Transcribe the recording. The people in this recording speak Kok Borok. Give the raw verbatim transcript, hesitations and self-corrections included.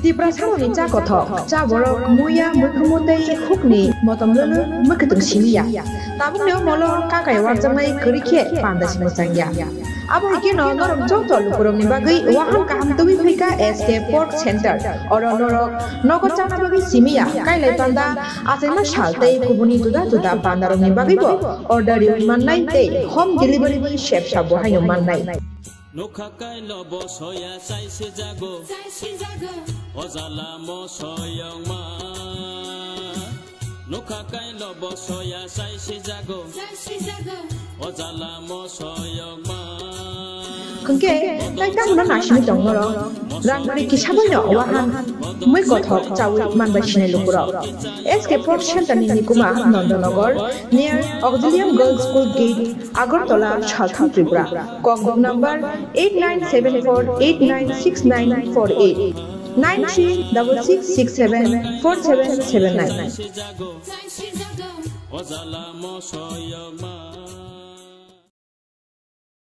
Tiprasarokni cha kothok, cha borok, muya, muikhumu tei hukni motom lwlwk mwkhwtwng simi ya. Tabukni o molo kakai uarjaknai kwrwi khe panda simi chang ya. Abo hai kheno norok joto lukurokni bagwi wahan kaham tubui phaikha S K Pork Center. Oro norok nogo chana bagwi simi ya, kailai panda, achaima sal tei kubuni juda juda pandarokni bagwibo order riwi mannai tei home delivery ni sebsa bo haino mannai. Nokha kailo bo soya chai se jago. Chai se jago. O jala mo soyong ma. Nokha kailo bo soya chai se jago. Chai se jago. O jala mo soyong ma. Hwnkhe, tai tamo no nasini tong norok. Rang bari kisa bai no wahan mui kothok chawi man bai sinai lukurok. S K Pork Center ni nikuma Nandanagar, near Auxilium Girls School Gate, Agartala, Saltham, Tripura. Kokbok number eight nine seven four eight nine six nine four eight, nine three double six six seven four seven seven nine.